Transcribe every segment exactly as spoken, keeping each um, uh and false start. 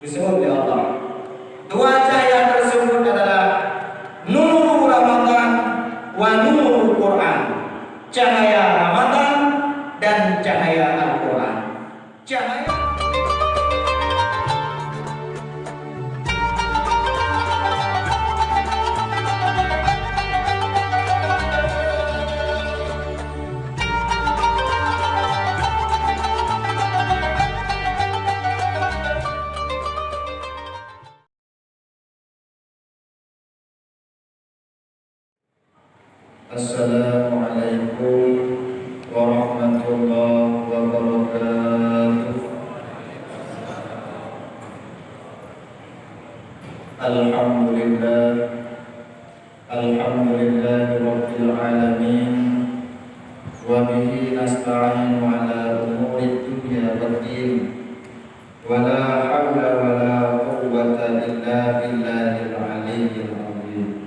Disebut oleh Allah. Dua cahaya tersebut adalah Nuru Ramadan wa Nuru Quran. Cahaya Ramadan dan cahaya Al-Quran. Cahaya Assalamualaikum warahmatullahi wabarakatuh. Alhamdulillah. Alhamdulillahi rabbil alamin. Wa bihi nasta'inu ala umuri dunya waddin. Wa la haula wa la quwwata illa billahil aliyyil azim.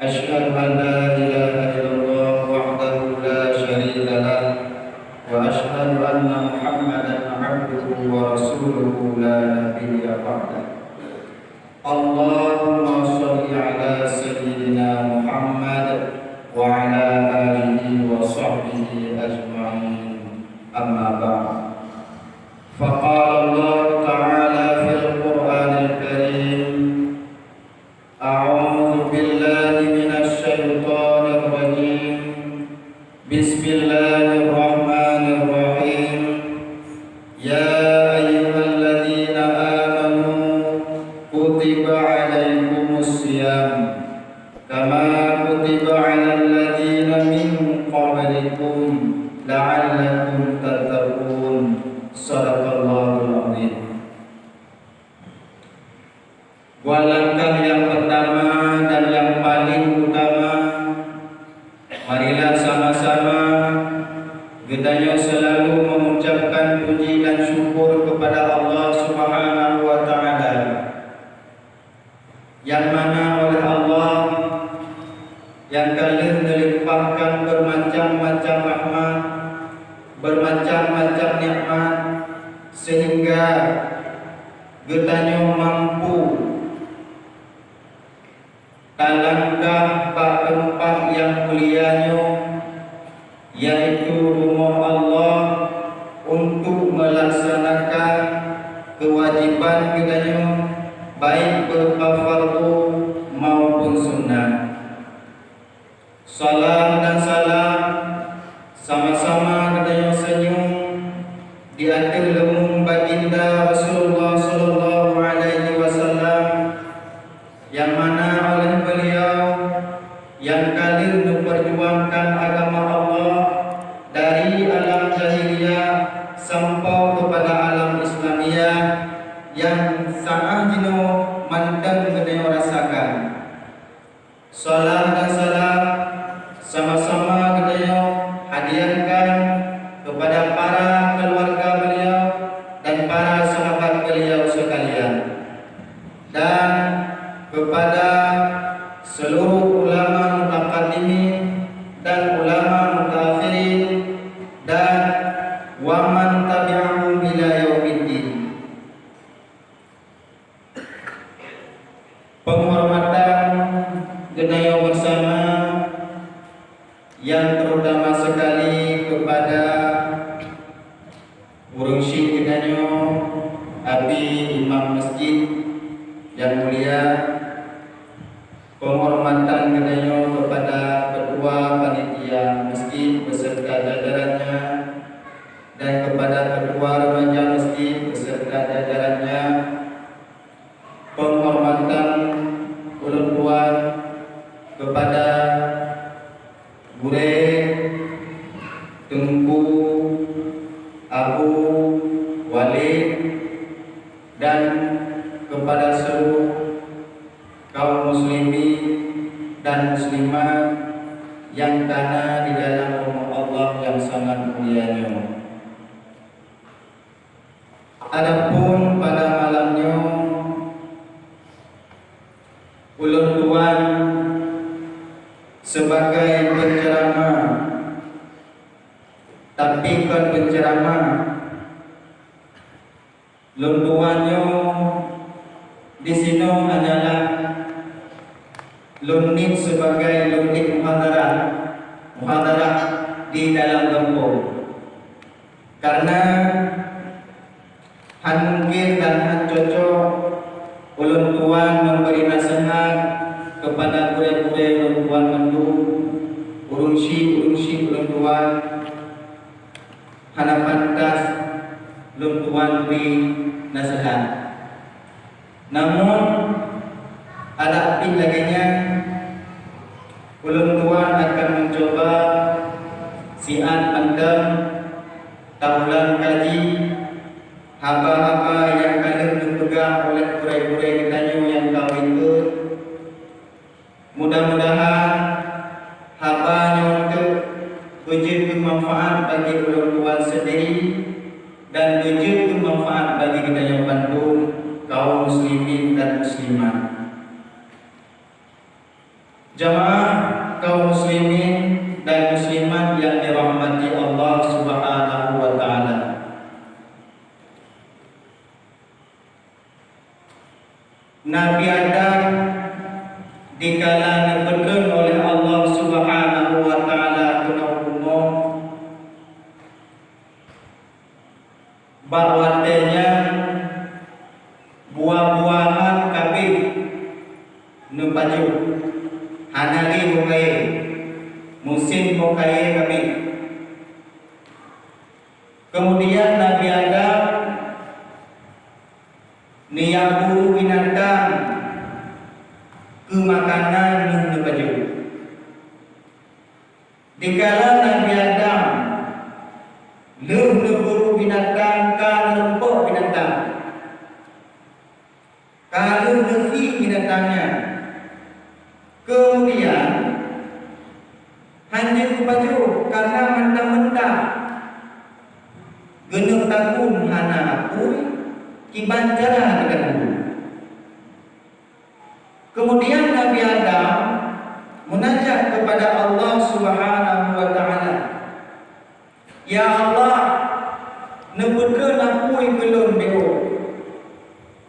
Asyhadu an la ilaha illallah wahdahu la syarika lah, wa asyhadu anna Muhammadan abduhu wa rasuluhu la nabiyya ba'dah. Allahumma shalli ala sayyidina Muhammad wa ala alihi wa sahbihi ajma'in. Amma ba'd. Faqala Allah Ta'ala fil Qur'anil Karim, A'udzu billahi minasy syaithanir rajim. Bismillahirrahmanirrahim. Ya ayyuhalladzina amanu kutiba alaikumus siyam kama kutiba alal ladzina min qablikum la'allakum tattaqun. Sadaqallahul azim. Buat langkah nyang peurtama dan nyang paleng utama, marilah sama-sama geutanyoe seulalu mengucapkan puji dan syukur kepada Allah Subhanahu wa Ta'ala, nyang mana oleh Allah nyang ka lheueh neulimpahkan beumacam-macam rahmat, beumacam-macam nikmat, sehingga geutanyoe mampu talangkah bak teumpat nyang mulia nyoe, yaitu rumoh Allah, untuk meulaksanakan keuwajéban geutanyoe, baik berupa fardu maupun sunnah. Salam dan salam sama-sama geutanyoe senyum di ateueh leumung baginda Rasulullah sallallahu alaihi wasallam, nyang mana oleh beliau nyang ka lheueh meupeurjuangkan agama Allah dari alam jahiliyah sampoe keupada alam Islamiyah nyang saát jinoe mantong geutanyoe rasakan. Salam dan salam sama-sama geutanyoe hadiahkan kepada para keluarga beliau dan para sahabat beliau sekalian, dan kepada seluruh ulama mutaqaddimin dan ulama mutaakhirin dan wa man tabi'ahum ila yaumiddin. Penghormatan geutanyoe bersama, yang terutama sekali kepada ureuëng syiek geutanyoe, Abi Imam Masjid yang mulia, penghormatan geutanyoe kepada Ketua Panitia Masjid beserta jajarannya, dan kepada Ketua Remaja Masjid beserta jajarannya, penghormatan ulôn tuan kepada gurée, teungku, abu, walid, dan kepada seluruh kaum muslimin dan muslimat yang kana di dalam rumoh Allah yang sangat mulia nyoe. Adapun pada malam nyoe, ulôn tuan sebagai penceramah, tapi kon penceramah, lôn tuan Di sinoe hanyalah lôn niet sebagai lôn niet muhadarah, muhadarah di dalam gampông. Karena hán mungken dan hán cocok ulôn tuan memberi nasihat kepada gurée-gurée ulôn tuan mandum, ureuëng syiek, ureuëng syiek ulôn tuan, hana pantas lôn tuan bri nasihat. Namun, adak pih lagée nyan, ulôn tuan akan meucuba siat mantong tameulan kaji haba-haba nyang ka lheueh neupeugah oleh gurée-gurée geutanyoe nyang ka meuikot. Mudah-mudahan haba nyoe teuk beujeuet keu manfaat bagi ulôn tuan sendiri dan beujeuet keu manfaat bagi geutanyoe bandum kaum muslimin dan muslimat. Jamaah kaum muslimin dan muslimat yang dirahmati Allah Subhanahu wa Ta'ala. Nabi Adam dikala neupeutreun oleh Allah Subhanahu wa Ta'ala keunoe bumoe, bak watée nyan buah-buahan kabeh neupajoh, hana lé ho kayée, musém ho kayée kabeh. Keumudian Nabi Adam neujak buru binatang keu makanan nyang neupajoh. Dikala Nabi Adam lheueh neuburu binatang ka neureumpok binatang, ka lheueh neusie binatang nyan. Keumudian, hana geupajoh karna mantong-mantong geuneuk takun hana apui kiban cara geutakun. Keumudian Nabi Adam meunajat keupada Allah Subhanahu wa Ta'ala, "Ya Allah, neupeutreun apui keu lôn beuo,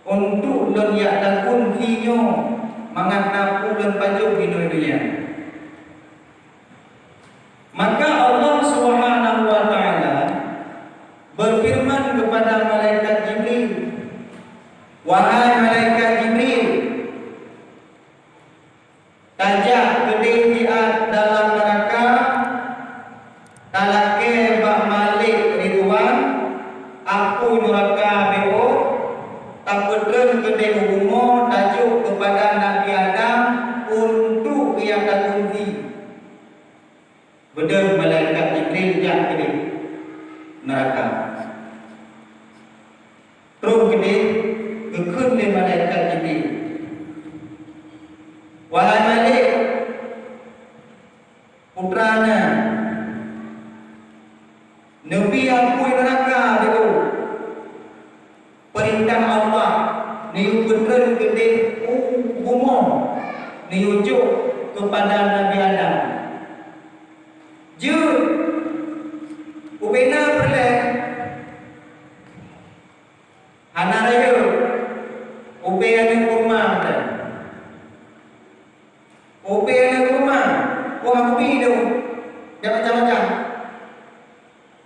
untuk lôn jak takun sie nyoe mangat na peue lôn pajoh inoe donya." Maka Allah Subhanahu wa Ta'ala berfirman kepada malaikat Jibril, "Wahai malaikat Jibril, tajak keudeh siat dalam neuraka, talakée bak Malik Ridwan apui neuraka beuo, tapeutreun keudeh u bumoe tajok keupada Nabi Adam untuk geujak takun sie." Beudôh malaikat Jibril jak keudeh neuraka. Troh keudeh geukheun lé malaikat Jibril, "Wahai Malik, putra na, neubi apui neuraka beuo. Peurintah Allah neuyue peutreun keudeh u bumoe, neuyue jok keupada Nabi Adam. Jeuet, ubena peureulée, hana rayeuk, ubé aneuk kurma mantong." Ubé aneuk kurma, wah, ubé dong, dan macam-macam.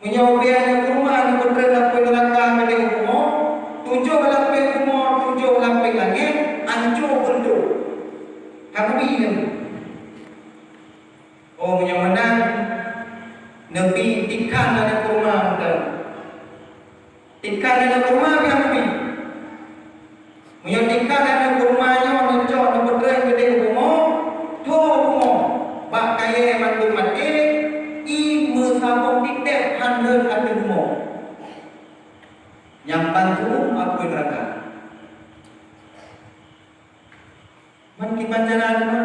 Meunyoe ubé aneuk kurma neupeutreun apui neuraka keudeh u bumoe, tujoh lapéh bumoe, tujoh lapéh langét, anco beureudoh. Hana ubé dong. Oh, meunyoe meunan, neubi tikhan aneuk kurma mantong. Tikhan aneuk kurma pih hana ubé. Meunyoe tikhan aneuk kurma nyoe neucok neupeutreun keudeh u bumoe, tho bumoe, bak kayée mandum maté, ié meusabong tieb-tieb hán rhot ateueh bumoe. Nyan ban tueng apui neuraka. Man kiban cara teuma?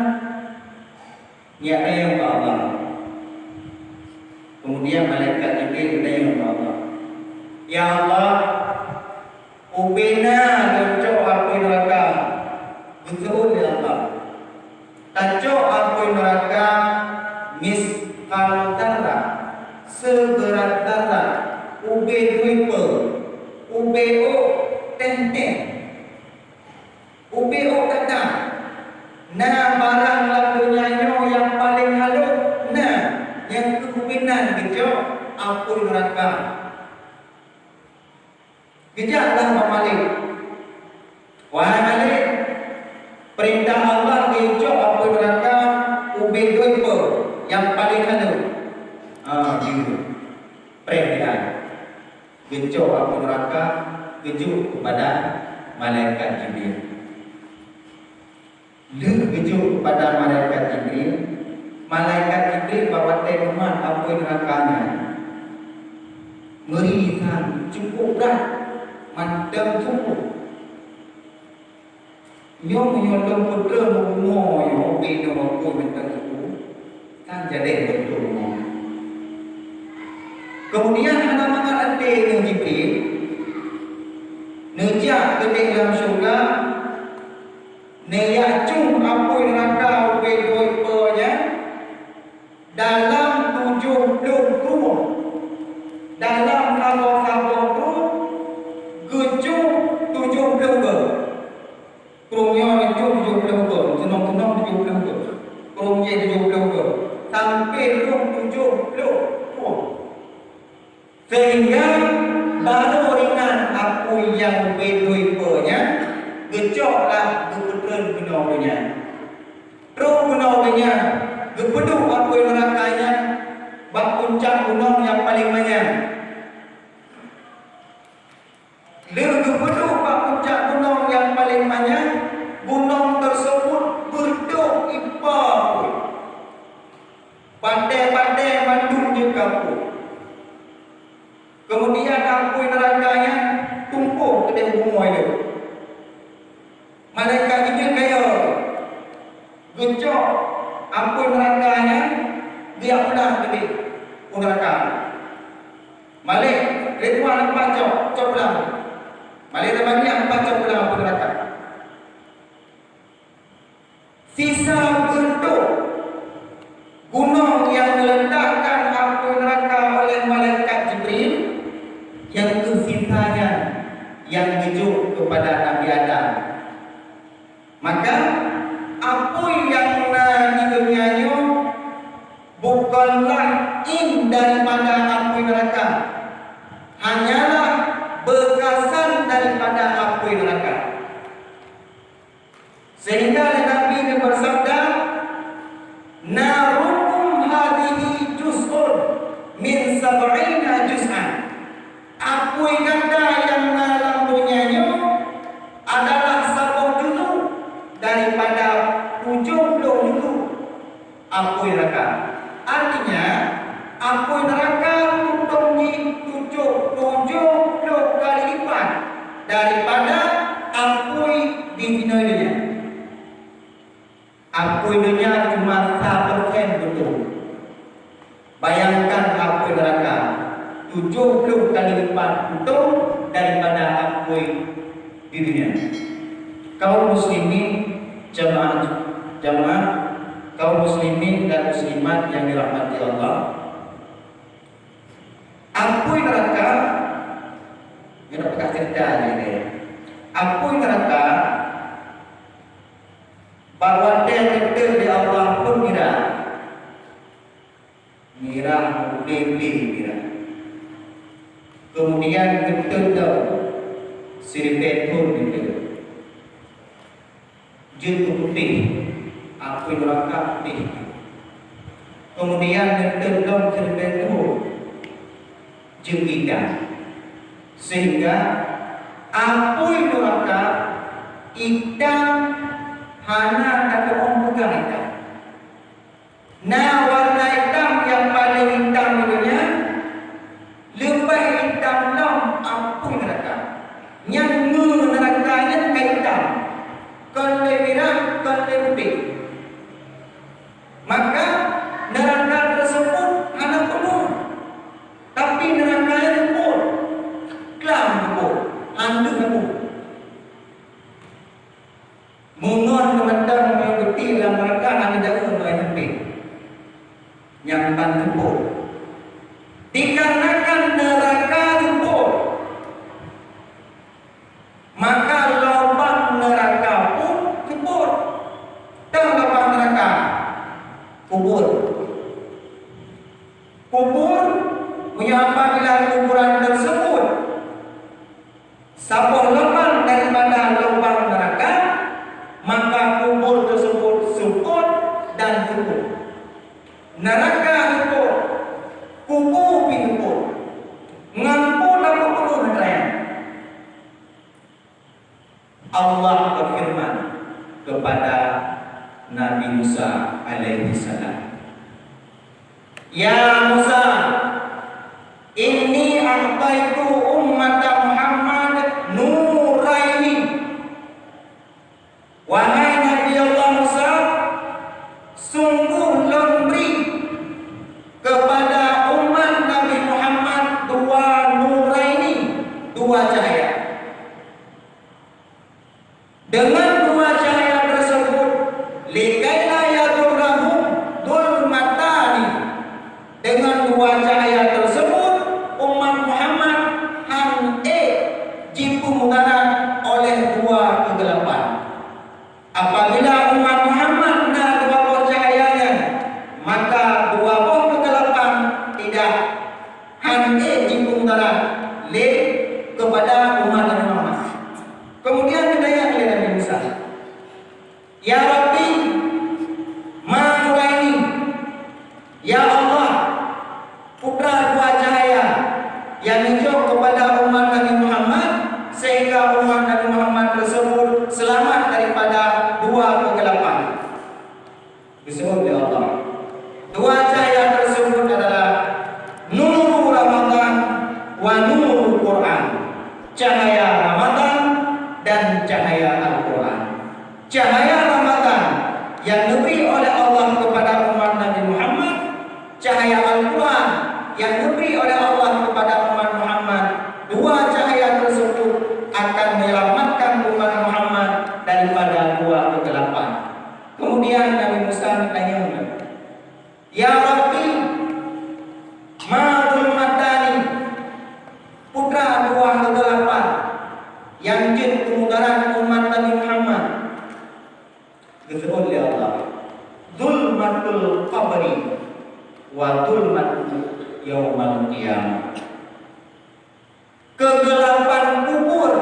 Nyak rayeuk bak Allah. Keumudian malaikat Jibril geutanyong bak Allah, "Ya Allah, ubena lôn cok apui neuraka?" Geuseuôt lé Allah, "Tacok apui neuraka misqal dzarrah, seubeurat dzarrah, ubé dui peue, ubé ôk teuntée." Ubé ôk gata, na barang lam donya nyoe nyang paleng halôh na, nyang keuh ubé nan geucok apui neuraka. Geujaklah bak Malik. Wahai Malik, peurintah Allah geucok apui neuraka ubé doi peue nyang paleng halôh. Ha, jeuet. Preh di ai. Geucok apui neuraka geujok keupada malaikat Jibril. Lheueh geujok keupada malaikat Jibril, malaikat Jibril bak watée meumat apui neuraka nyan, meuri san, cukup brat, mantong cukup. Nyoe meunyoe lôn peutrön u bumoe nyoe, ubé nyoe apui mantong cukup, kan jadeh beutôi bumoe. Keumudian hana mangat até ngon Jibril, neujak keudeh lam syeuruga, neujak cum apui neuraka ubé doi peue nyan dalam tujoh ploh krueng, dalam saboh-saboh krueng geucum tujoh ploh goe. Krueng nyoe geucum tujoh ploh goe, keunong-keunong tujoh ploh goe, krueng jih tujoh ploh goe, sampoe rhot tujoh ploh krueng. Sehingga barô ringan apui nyang ubé doi peue nyan geucok lah geupeutrön keunoe donya. Trok keunoe donya, geupeuduek apui neuraka nyan bak puncak gunong nyang paleng manyang. Lheueh geupeuduek bak puncak gunong nyang paleng manyang, gunong teuseubut beudôh ipa apui. Batée-batée mandum jeuet keu apui. Keumudian apui neuraka nyan tumpôh keudeh bumoe lom. Malaikat Jibril kayô geucok apui neuraka nyan geujak pulang keudeh u neuraka. Malik, Ridwan, ampat cok, cok pulang. Malik, Ridwan, ampat cok pulang apui neuraka. Sisa geudôh gunong nyang geuletakkan apui neuraka oleh malaikat Jibril, nyang keuh sisa nyan nyang geujok keupada Nabi Adam. Maka, apui nyang na di donya nyoe bukanlah in daripada apui neuraka, hanyalah beukasan daripada apui neuraka. Sehingga lé Nabi geupeusabda, "Narukum hadhihi juz'un min sab'ina juz'an." Apui gata nyang na lam donya nyoe adalah saboh juzuk daripada tujoh ploh juzuk apui neuraka. Artinya, apui neuraka tutong jih tujoh, tujoh ploh kali lipat daripada apui di sinoe donya. Apui donya cuma sa persen beutôi. Bayangkan apui neuraka tujoh ploh kali lipat beutôi daripada apui di donya. Kaum muslimin, jamaah, jamaah, kaum muslimin dan muslimat yang dirahmati Allah, apui neuraka, nyoe peugah cerita lé, apui neuraka, bak watée geutot lé Allah pun mirah. Mirah, meugleh-gleh mirah. Keumudian geutot lom, siribée thon geutot. Jeuet keu putéh, apui neuraka putéh. Keumudian geutot lom siribée thon, jeuet itam. Sehingga apui neuraka itam, hana tateu'oh peugah itam. Na warna itam nyang paleng itam di donya, leubeh itam lom apui neuraka. Nyang ngeue neuraka nyan ka itam, kon lé mirah, kon lé putéh. Maka, neuraka teuseubut hana peungeuh, tapi neuraka nyan seupôt, klam seupôt, han deuh seupôt. Meungon meuneutang meunyoe geuti lam neuraka hana jeuet keu sampé, nyang ban seupôt. Dikarenakan neuraka seupôt, maka lubang neuraka pun Allah berfirman kepada Nabi Musa alaihissalam, "Ya Musa, inni a'taitu ummata Muhammad nuraini." Wahai Nabi Allah Musa, sungguh lôn bri kepada umat Nabi Muhammad dua nuraini, dua cahaya. Dengan dua cahaya tersebut, likaila yadurrahum dhulmatani. Dengan dua cahaya tersebut, umat Muhammad han ék jipeumudarat oleh dua keugelapan. Apabila umat Muhammad na dua boh cahaya nyan, maka dua boh keugelapan tidak han ék jipeumudarat lé keupada umat Nabi Muhammad. Keumudian geutanyong lé Nabi Musa, "Ya Rabbi, ma nuraini?" Ya Allah, peue dua cahaya nyang neujok keupada umat Nabi Muhammad, sehingga umat Nabi Muhammad tersebut selamat daripada dua keugelapan. Geuseuôt lé Allah, dua cahaya tersebut adalah nuru Ramadan wa nuru Quran, cahaya Ramadan dan cahaya Al-Quran. Cahaya Ramadan nyang neubri oleh Allah keupada umat Nabi Muhammad, cahaya Al-Quran nyang neubri oleh Allah keupada umat Muhammad, dua cahaya tersebut akan menyelamatkan umat Muhammad daripada dua keugelapan. Keumudian Nabi Musa geutanyong, "Ya Rabbi, ma dhulmatani?" Peue dua keugelapan nyang jeuet keumudarat umat Nabi Muhammad? Geuseuôt lé Allah, "Dhulmatul qabri wa dhulmatu yaumal qiyamah." Keugelapan kubur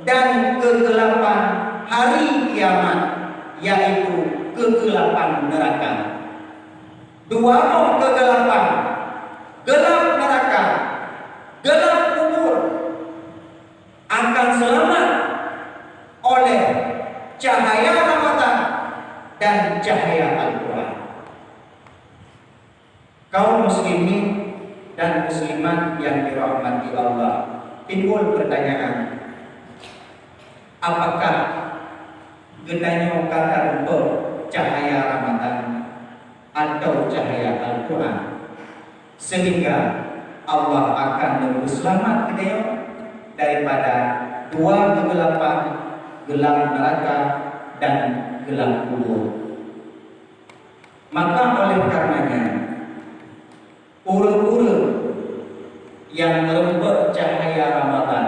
dan keugelapan hari kiamat, yaitu keugelapan neuraka. Dua boh keugelapan, geulap neuraka, geulap kubur, akan seulamat oleh cahaya Ramadan dan cahaya Al-Quran. Kaum muslimin dan muslimat nyang dirahmati Allah, timbul pertanyaan, apakah geutanyoe ka tarumpok cahaya Ramadan atau cahaya Al-Quran, sehingga Allah akan neupeuseulamat geutanyoe daripada dua keugelapan, geulap neuraka dan geulap kubur. Maka oleh karenanya, ureuëng-ureuëng nyang meurumpok cahaya Ramadan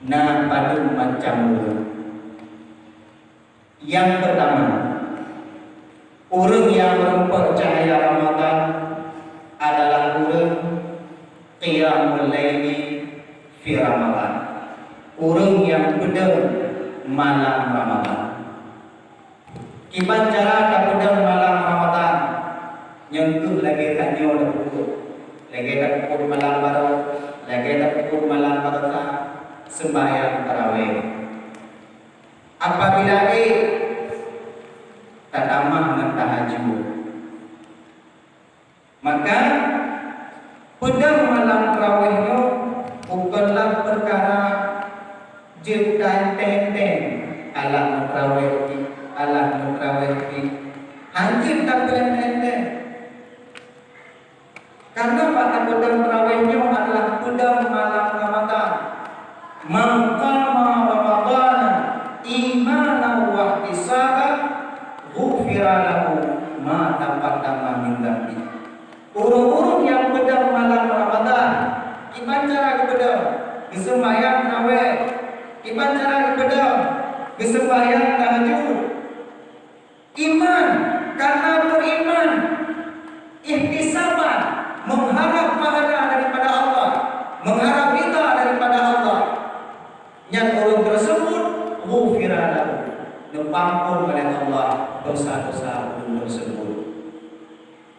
na padum macam ureuëng. Nyang peurtama, ureuëng nyang meurumpok cahaya Ramadan adalah ureuëng qiyamul laili fi Ramadan, ureuëng nyang peudong malam Ramadan. Kiban cara tapeudong malam Ramadan, nyang keuh lagée tanyoe tapeubuet, lagée tapeubuet malam barô, lagée tapeubuet malam baroesa, seumbahyang tarawéh. Apabila ék, tatamah ngon tahajud. Maka, peudong malam tarawéh nyoe bukanlah peukara jeuet taenteng-enteng, alah meutarawéh pih, alah meutarawéh pih. Hana jeuet tapeuenteng-enteng. Karena bak tapeudong tarawéh nyoe adalah peudong malam Ramadan. "Man qama Ramadana imanan wa ihtisaban, ghufira lahu ma taqaddama min dzanbih." Ureuëng-ureuëng nyang peudong malam Ramadan, kiban cara geupeudong, geuseumbahyang tarawéh, kiban cara geupeudong, geuseumbahyang tahajud. Iman, karena beriman, ihtisaban, mengharap pahala daripada Allah, mengharap ridha daripada Allah. Nyan ureuëng tersebut, ghufira lahu, neupeuampon oleh Allah dosa-dosa ureuëng tersebut.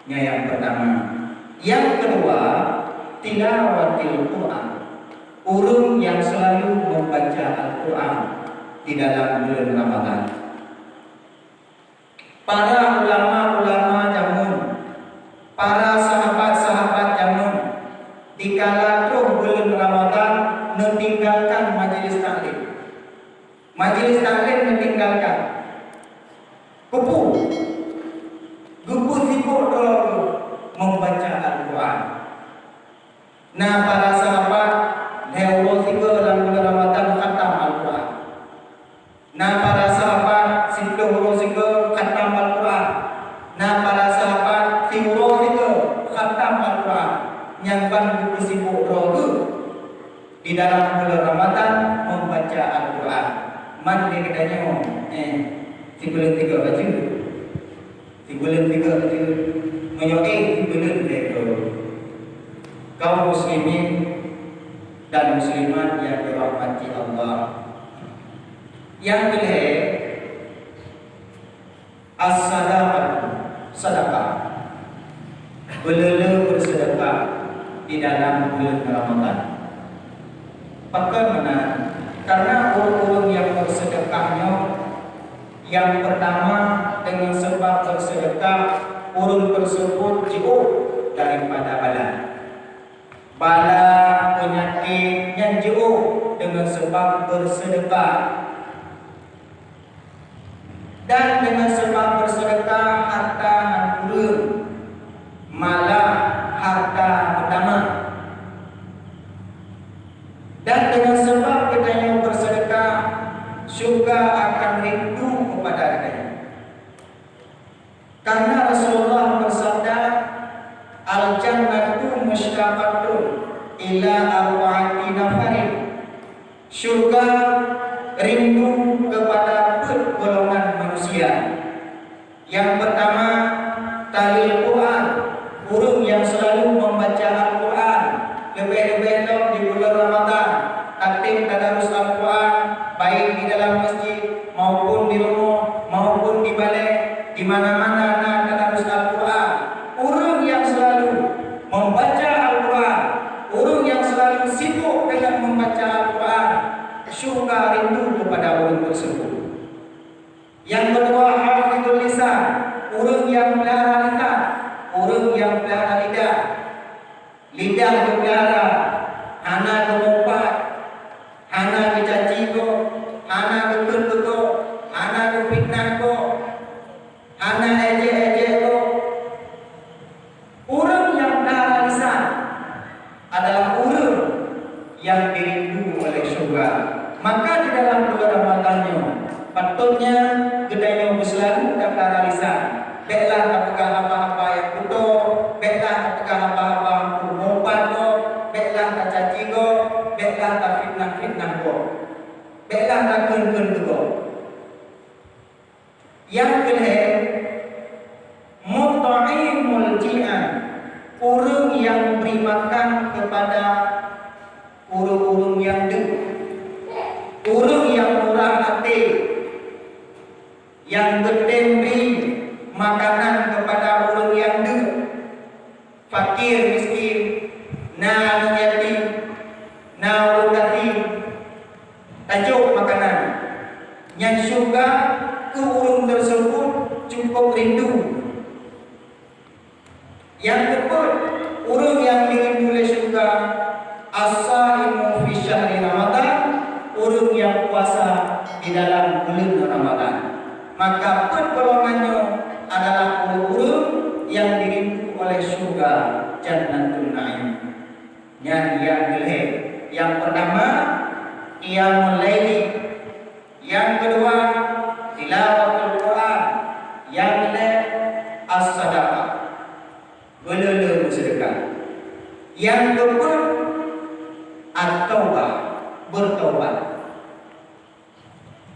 Nyan nyang pertama. Yang kedua, tilawatil Quran. Ureuëng yang selalu membaca di dalam buleuen Ramadhan. Para ulama-ulama jameun, para sahabat-sahabat jameun, dikala troh buleuen Ramadhan, neutinggalkan majelis taklim. Majelis taklim neutinggalkan. Keupeue? Geupeu sibok droe geuh membaca Al-Quran. Na para sahabat lhée uroe sigoe lam buleuen Ramadhan khatam Al-Quran. Na para sahabat siplôh uroe sigoe khatam Al-Quran. Na para sahabat siuroe sigoe khatam Al-Quran. Nyang ban geupeu sibok droe geuh di dalam buleuen Ramadhan membaca Al-Quran. Man lé geutanyoe, eh, sibuleuen sigoe baca. Sibuleuen tiga jeuet, meunyoe ék sibuleuen lhée droe. Kaum muslimin dan muslimat nyang dirahmati Allah, nyang keulhée, as-sadaqah, sedekah. Beuleu-leu beuseudeukah di dalam buleuen Ramadhan. Pakon meunan? Karena ureuëng-ureuëng nyang beuseudeukah nyoe, nyang peurtama, deungon seubab beuseudeukah, ureuëng teuseubut jiôh daripada bala. Bala, peunyakét nyan jiôh deungon seubab beuseudeukah. Dan deungon seubab beuseudeukah hareuta ngon ureuëng, malah hareuta meutamah. Dan deungon seubab geutanyoe beuseudeukah, syeuruga akan rindu keupada geutanyoe. Karena Rasulullah beusabda, "Al-jannatu musytaqatun ila arba'ati nafarin." Syeuruga rindu keupada peuet golongan manusia. Nyang peurtama, talil Quran, ureuëng nyang seulalu membaca Al-Quran, leubeh-leubeh lom di buleuen Ramadhan, tatem tadarus Al-Quran, baik di dalam masjid, maupun di rumoh, maupun di balée, di mana-mana na tadarus Al-Quran. Ureuëng nyang seulalu membaca Al-Quran, ureuëng nyang seulalu sibok deungon membaca Al-Quran, syeuruga rindu keupada ureuëng teuseubut. Nyang keudua, hafizul lisan, ureuëng nyang peulahara lisan, ureuëng nyang peulahara lidah. Lidah geupeulahara, hana geumeupat, hana geucaci gob, hana geukheun keu gob, hana geufitnah gob, hana ejek-ejek gob. Ureuëng nyang peulahara lisan adalah ureuëng nyang dirindu oleh syeuruga. Maka di dalam buleuen Ramadhan nyoe, patutnya geutanyoe beuseulalu tapeulahara lisan. Béklah tapeugah haba-haba nyang beutôi, béklah tapeugah haba-haba nyang meupat gob, béklah tacaci gob, béklah tafitnah-fitnah gob, béklah takheun-kheun keu gob. Nyang keulhée, mut'imul jian, ureuëng nyang bri makan keupada ureuëng-ureuëng nyang deuh, ureuëng nyang murah até, nyang geutem bri makanan keupada ureuëng nyang deuh. Fakir miskin, na aneuk yatim, na ureuëng gasien, tajok makanan. Nyan syeuruga keu ureuëng teuseubut cukup rindu. Nyang keupeuet, ureuëng nyang dirindu lé syeuruga, as-saimu fi syahri Ramadan, ureuëng nyang puasa di dalam buleuen Ramadan. Maka peuet golongan nyoe adalah ureuëng-ureuëng nyang dirindu oleh syeuruga Jannatun Naim. Nyan nyang keulhée. Nyang peurtama, qiyamul laili. Nyang keudua, tilawatul Quran. Nyang keulhée, as-sadaqah. Beuleu-leu beuseudeukah. Nyang keupeuet, at-taubah, beutaubat.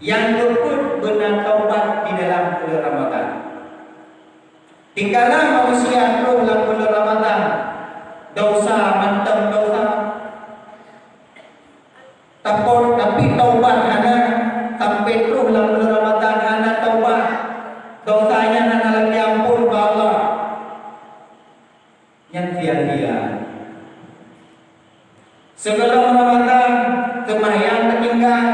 Nyang keupeuet, beuna taubat di dalam buleuen Ramadhan. Dikala manusia troh lam buleuen Ramadhan, desya mantong desya. Tapi, tapi taubat hana, sampai troh lam buleuen Ramadhan hana taubat, desya nyan hana lagée ampôn bak Allah. Nyan sia-sia. Sigohlom Ramadhan, seumahyang teutinggai.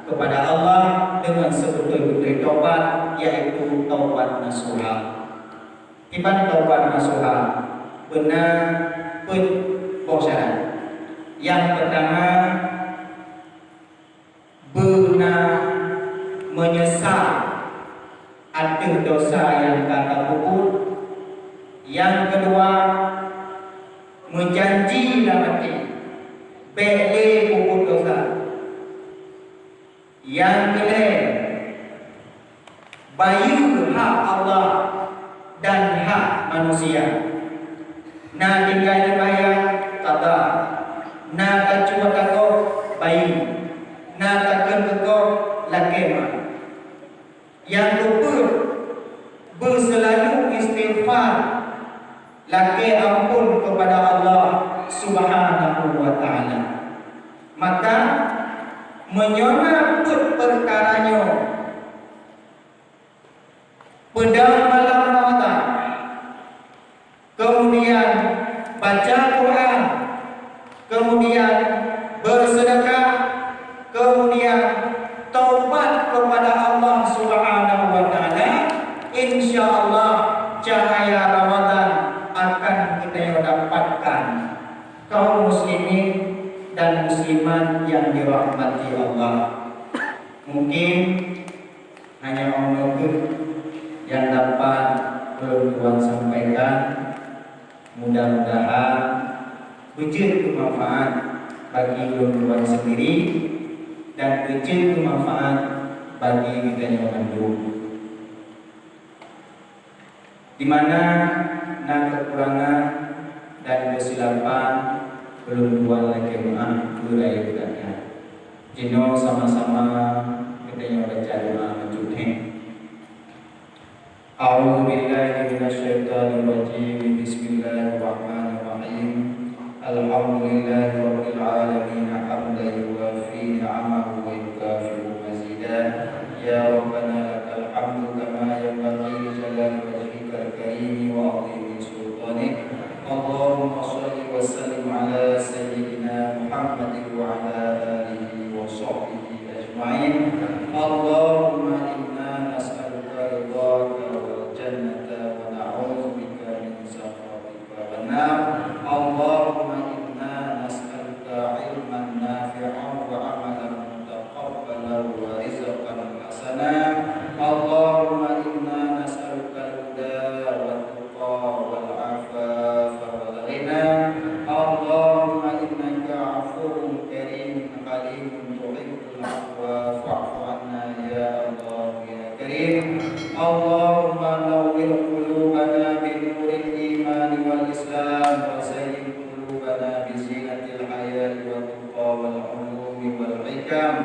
kepada Allah dengan sebetul-betul taubat, yaitu taubat nasuha. Kiban taubat nasuha, beuna peuet boh syarat. Nyang peutama, beuna meunyeusal ateueh desya nyang ka tapeubuet. Nyang keudua, meujanji lam até bèk lé peubuet desya. Nyang keulhèe, bayeue hak Allah dan hak manusia. Na tinggai seumayang, qadha. Na tacuat keu gob, bayeue. Na takheun keu gob, lakèe meu'ah. Nyang keupeuet, beuseulalu istighfar, lakèe amphon keupada Allah Subhanahu wa Ta'ala. Maka, meunyoe na peuet peukara nyoe, peudong malam Ramadan, keumudian baca Quran, keumudian beuseudeukah, keumudian taubat keupada Allah Subhanahu wa Ta'ala, insya Allah cahaya Ramadan akan geutanyoe dapatkan. Kaum muslimin dan muslimat nyang dirahmati Allah, mungkin hanya 'oh noe kheueh nyang dapat ulôn tuan sampaikan. Mudah-mudahan beujeuet keu manfaat bagi ulôn tuan sendiri dan beujeuet keu manfaat bagi geutanyoe mandum. Di mana na keukurangan dan keusilapan, ulôn tuan lakèe meu'ah keu rayeuk gata. Jinoe sama-sama geutanyoe baca doa meucut thèe. A'udzubillahi minasyaitonirrajim. Bismillahirrahmanirrahim. Alhamdulillahirabbil alamin, hamdan yuwafi ni'amahu wa yukafi'u mazidah. Ya Rabbana lakal hamdu kama yanbaghi li jalali wajhikal karimi wa 'azimi sultanik. Allahumma shalli wa sallim ala sayyidina Muhammadin wa ala alihi wa sahbihi ajma'in. Allahumma inna nas'aluka ridhaka wal jannata wa na'udzubika min sakhatika wan nar. Allahumma inna nas'aluka ilman nafi'an wa amalan mutaqabbalan wa rizqan hasana. Allahumma inna nas'aluka al-huda wat tuqa wal afafa wal ghina. Allahumma innaka afuwun karimun halimun tuhibbul afwa fa'fu anna ya Allah ya Karim. Allahumma nawwir qulubana bi nuril iman wal islam wa zayyin qulubana bi zinatil haya'i wat tuqa wal ulumi wal hikam.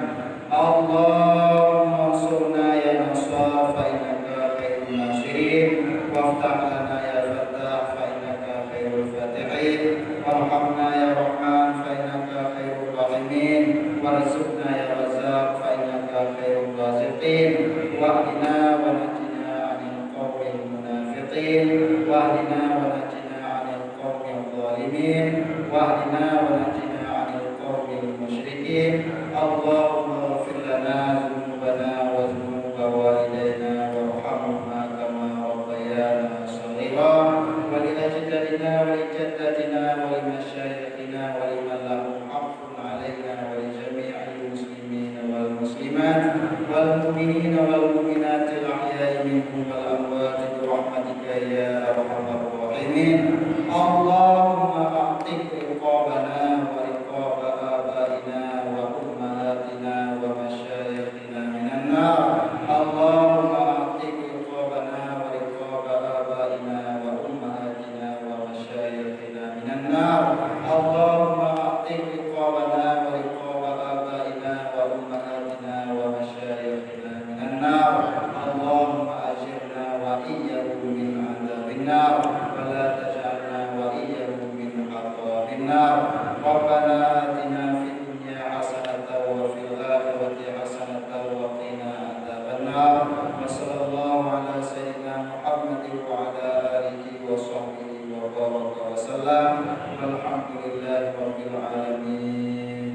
Allahumma ansurna ya Nasar fa innaka khairun nasirin, waftah lana ya Fattah fa innaka khairul fatihin, warhamna ya Rahman fa innaka khairur rahimin, warzuqna ya Razzaq fa innaka khairur raziqin, wahdina wa najjina anil qaumil munafiqin, wahdina wa najjina anil qaumil zalimin, wahdina wa najjina anil qaumil musyrikin. Allahumma ighfir lana dzunubana wa dzunuba walidina warhamhuma kama rabbayana shaghira. Wa li ajdadina wa li jaddatina wa li masyayikhina wa liman lahum haqqun alaina wa li jami'il muslimina wal muslimat wal mu'minina wal mu'minatil ahya'i minhum wal amwat bi rahmatika ya arhamar rahimin. Allahumma a'tiq riqabana wa riqaba abaina wa ummahatina wa masyayikhina minan nar. Allahumma a'tiq riqabana wa riqaba abaina wa ummahatina wa masyayikhina minan nar. Allahumma a'tiq riqabana wa riqaba abaina wa ummahatina wa masyayikhina minan nar. Allahumma ajirna wa iyyahum min adzabin nar, wa la taj'alna wa iyyahum min atharabin nar. Rabbana atina fid dunya hasanatan wa fil akhirati hasanatan wa qina adzaban nar. Wa sallallahu ala sayyidina Muhammadin wa ala alihi wa sahbihi wa baraka wa sallam. Walhamdulillahi rabbil alamin.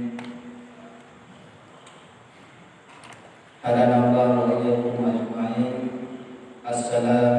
Hadanallahu wa iyyakum ajma'in. Assalamu